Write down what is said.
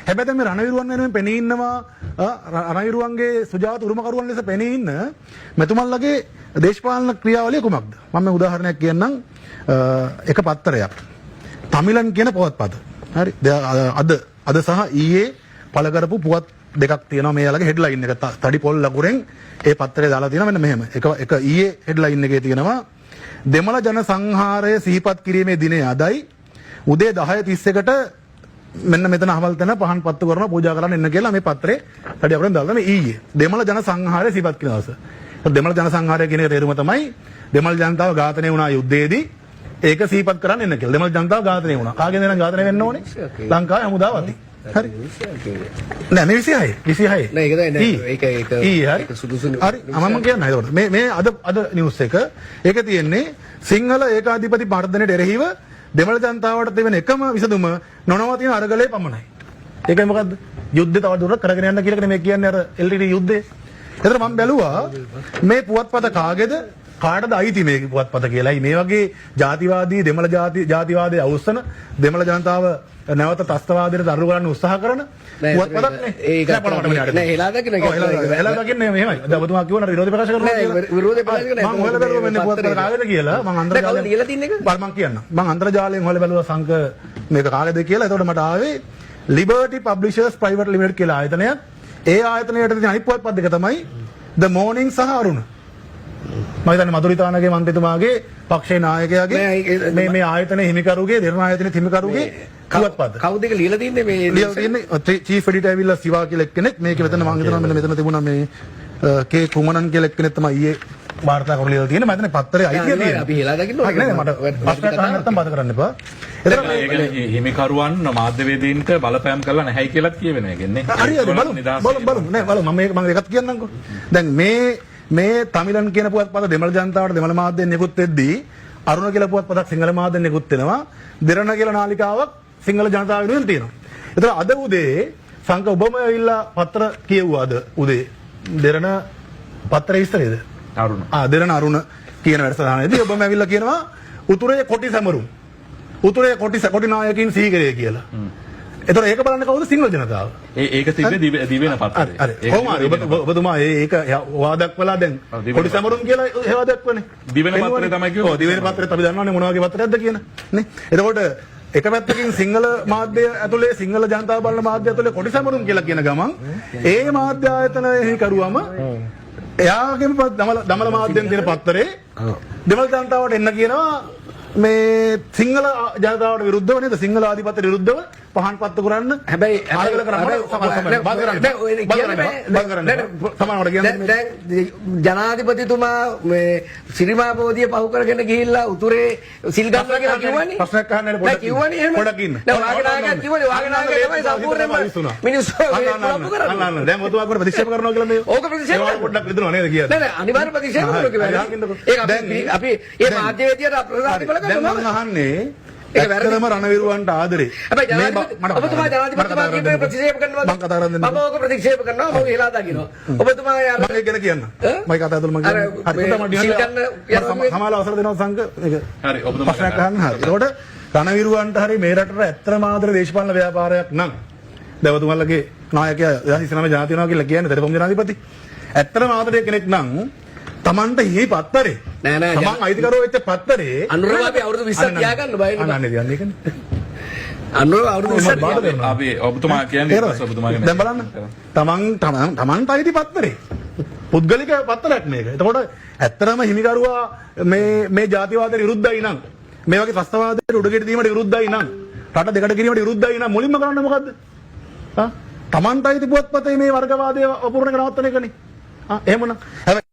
හැබැයි දැන් මේ රණවිරුවන් වෙනුවෙන් පෙනී ඉන්නවා, රණවිරුවන්ගේ සුජාත උරුමකරුවන් ලෙස පෙනී ඉන්න මෙතුමන්ලගේ දේශපාලන ක්‍රියාවලිය කුමක්ද? මම මේ උදාහරණයක් කියන්නම්. එක පත්තරයක්. තමිලන් කියන පුවත්පත. හරි. අද අද සහ ඊයේ පළ කරපු පුවත් දෙකක් තියෙනවා. මේ යාලගේ හෙඩ්ලයින් එක තඩි පොල් ලකුරෙන් ඒ පත්තරේ දාලා තියෙනවා මෙන්න මෙහෙම. එක එක ඊයේ හෙඩ්ලයින් එකේ තියෙනවා, දෙමළ ජන සංහාරය සිහිපත් කිරීමේ දිනය අදයි, උදේ 10:31ට මෙන්න මෙතන අහවල් තැන පහන් පත්තු කරනවා, පූජා කරන්න එන්න කියලා මේ පත්‍රේ තඩි අකුරෙන් දාලා මේ ඊයේ දෙමළ ජන සංහාරය සිහිපත් කිරීම දවස. දෙමළ ජන සංහාරය කියන එක තේරුම තමයි දෙමළ ජනතාව ඝාතනය වුණා යුද්ධයේදී, ඒක සිහිපත් කරන්න එන්න කියලා. දෙමළ ජනතාව ඝාතනය වුණා. කාගෙන්ද නම් ඝාතනය වෙන්න ඕනේ? ලංකාවේ හමුදාව අතින්. හරි. නෑ, මේ 26 26. නෑ, ඒක තමයි නෑ, ඒක ඒක ඊයේ හරි. ඒක සුදුසු. හරි, මම කියන්න එතකොට මේ මේ අද අද නිවුස් එක, ඒක තියෙන්නේ සිංහල ඒකාධිපති මර්ධනයට එරෙහිව දෙමළ ජනතාවට තිබෙන එකම විසඳුම නොනවතින අරගලය පමණයි. ඒකයි මොකද්ද? යුද්ධය තව දුරට කරගෙන යන්න කියලා මේ කියන්නේ අර LTT යුද්ධය. එතකොට මම බැලුවා මේ පුවත්පත කාගේද, කාටද අයිති මේ පුවත්පත කියලායි. මේ වගේ ජාතිවාදී දෙමළ ජාතිවාදයේ අවුස්සන, දෙමළ ජනතාව නැවත ත්‍රස්තවාදයට දරු කරන්න උත්සාහ කරන පුවත්පතක් නේ. ඒක නෑ, පොඩ මට නෑ, හෙලා දකින්න. ඔව්, හෙලා දකින්නේ මෙහෙමයි. දැන් ඔබතුමා කිව්වනේ විරෝධය ප්‍රකාශ කරනවා නෑ, කියලා. විරෝධය ප්‍රකාශ කරනවා. මං හොයලා බැලුවා මෙන්න පුවත්පත කාගේද කියලා. මං නෑ, අන්තර්ජාලයෙන් කවුද ලියලා තින්නේ එක? බල මං කියන්නම්. මං අන්තර්ජාලයෙන් හොයලා බැලුවා සංක මේක කාගේද කියලා. එතකොට මට ආවේ ලිබර්ටි පබ්ලිෂර්ස් ප්‍රයිවට් ලිමිටඩ් කියලා ආයතනයක්. ඒ ආයතනයට තියෙන අනිත් පුවත්පත් දෙක තමයි The Morning සහ අරුණ. මම හිතන්නේ මధుරිතානගේ මන්ත්‍රීතුමාගේ පක්ෂයේ නායකයාගේ නෑ, ඒක- මේ මේ ආයතනයේ හිමිකරුගේ, දෙරණ ආයතනයේ හිමිකරුගේ පුවත්පත. කවුද ඒක ලියලා තින්නේ මේ? ලියලා තියෙන්නේ චීෆ් එඩිටර් ඇවිල්ලා සිවා කියලා එක්කෙනෙක්. මේක මෙතන මං හිතනවා මෙන්න මෙතන තිබුණා මේ කේ කුමනන් කියලා එක්කෙනෙක් තමයි ඊයේ වාර්තා කරලා ලියලා තියෙන්නේ. මම හිතන්නේ පත්තරේ අයිතිය අනිවාර්යයෙන් තියෙනවා. අපි හෙලා දකින්න ඕනේ. හරි නේද? මට ප්‍රශ්නයක් අහන්න නැත්තම් බාධා කරන්න එපා. එතන ඒ කියන්නේ හිමිකරුවන් මාධ්‍යවේදීන්ට බලපෑම් කළා නැහැයි කියලාත් කියවෙන එකනේ. හරි හරි, බලමු බලමු බලමු. නෑ, බලමු. මම මේක මම එකක් කියන්නම්කෝ. දැන් මේ මේ තමිලන් කියන පුවත්පත දෙමළ ජනතාවට දෙමළ මාධ්‍යයෙන් නිකුත් වෙද්දී, අරුණ කියලා පුවත්පතක් සිංහල මාධ්‍යයෙන් නිකුත් වෙනවා. දෙරණ කියලා නාලිකාවක් සිංහල ජනතාව වෙනුවෙන් තියෙනවා. ඒතර අද උදේ සංක ඔබම ඇවිල්ලා පත්‍ර කියෙව්වා. අද උදේ දෙරණ පත්‍රය විස්තරේද? අරුණ. ආ, දෙරණ අරුණ කියන වැඩසටහනේදී ඔබම ඇවිල්ලා කියනවා උතුරේ කොටි සැමරුම්, උතුරේ කොටි කොටි නායකින් සිහිකරේ කියලා. ඒතර ඒක බලන්නේ කවුද? සිංහල ජනතාව. ඒ ඒක තිබ්බේ දිවෙන පත්‍රේ. හරි හරි. කොහොම හරි ඔබතුමා ඒක හොවා දක්වලා දැන් ඔව්, දිවෙන කොටි සැමරුම් කියලා හොවා දක්වනේ. දිවෙන පත්‍රේ තමයි කිව්වේ. ඔව්, දිවෙන පත්‍රේ අපි දන්නවනේ මොන වගේ පත්‍රයක්ද කියන නේ. එතකොට එක පැත්තකින් සිංහල මාධ්‍ය ඇතුලේ, සිංහල ජනතාව බලන මාධ්‍ය ඇතුලේ කොටි සැමරුම් කියලා කියන ගමන්, ඒ මාධ්‍ය ආයතනයෙහි කරුවම එයාගේම දමල දමල මාධ්‍යයෙන් තියෙන පත්තරේ දෙමළ ජනතාවට එන්න කියනවා, මේ සිංහල ජනතාවට විරුද්ධව නේද, සිංහල ආධිපත්‍යයට විරුද්ධව පහන් පත්තු කරන්න හැබැයි අරගල කරන්න බාධා කරන්න නෑ, ඔය බාධා කියන්න කරන්න බෑ. බාධා කරන්න නෑ, සමානවට දැන් කියන්නේ. දැන් ජනාධිපතිතුමා මේ සිරිමා බෝධිය පහු කරගෙන ගිහිල්ලා උතුරේ සිල් ගන්නවා කියලා කිව්වනේ. ප්‍රශ්නයක් අහන්න නෑ, පොඩ්ඩක් කිව්වනේ එහෙම. පොඩ්ඩක් ඉන්න. නෑ, වාගේ නායකයා කිව්වනේ. වාගේ නායකයා තමයි සම්පූර්ණයෙන්ම මිනිස්සු මේ කුලප්පු කරන්නේ. අන්න අන්න, දැන් ඔබතුමා අපිට ප්‍රතික්ෂේප කරනවා කියලා මේ ඕක ප්‍රතික්ෂේප ඒවා කරනවා. පොඩ්ඩක් රිදෙනවා නේද කියන්නේ? නෑ නෑ, අනිවාර්ය ප්‍රතික්ෂේප කරනවා කිව්වා. හරි, අහකින්දකෝ. ඒක අපි අපි ඒ මාධ්‍යවේදියාට අප්‍රසාද දැන් කරනවා. මං අහන්නේ ඒක වැරදි. ඇත්තටම රණවිරුවන්ට ආදරේ හැබැයි මේ ජනාධිපති මට ඔබතුමා කතා ජනාධිපතිතුමා කරන්න කියපු එක ප්‍රතික්ෂේප කරනවද? මං කතා කරන්න දෙන්න. මම ඕක ප්‍රතික්ෂේප කරනවා. මම හෙලා දකින්නවා. ඔබතුමා අර මං ඒක ගැන කියන්න. ඈ? මම කතා ඇතුළේ මං අර කියන්න. හරි, මේ පොඩ්ඩක් මට සිල් ගන්න යනවා. සමාල අවසර දෙනවා සංඝ මේක. හරි, ඔබතුමා ප්‍රශ්නයක් කතා අහන්න. හරි. එතකොට රණවිරුවන්ට හරි මේ රටට ඇත්තටම ආදර දේශපාලන ව්‍යාපාරයක් නම්, දැන් ඔබතුමාලගේ නායකයා 2029 ජනාධිපති වෙනවා කියලා කියන්නේ දරපොම් ජනාධිපති. ඇත්තටම ආදරය කෙනෙක් නම් තමන්ට හිමි පත්තරේ නෑ, නෑ, තමන් අයිතිකරුවෝ වෙච්ච පත්තරේ අනුරව අපි අවුරුදු 20ක් තියාගන්න බය වෙන්න අන්න අන්න කියන්නේ ඒකනේ. අනුරව අවුරුදු 20ක් මම බාධා තියාගන්න. කරනවා. අපි ඔබතුමා කියන්නේ ඊට පස්සේ ඔබතුමාගේ දැන් බලන්න. තමන් තමන් තමන්ට අයිති පත්තරේ. පුද්ගලික පත්තරයක් මේක. එතකොට ඇත්තටම හිමිකරුවා මේ මේ ජාතිවාදයට විරුද්ධයි නම්, මේ වගේ ත්‍රස්තවාදයට උඩගෙඩි දීමට විරුද්ධයි නම්, රට දෙකට කිරීමට විරුද්ධයි නම්, මුලින්ම කරන්නේ මොකද්ද? ආ, තමන්ට අයිති පුවත්පතේ මේ වර්ගවාදය අපූර්ණ එක නවත්තන එකනේ. ආ, එහෙමනම් හැබැයි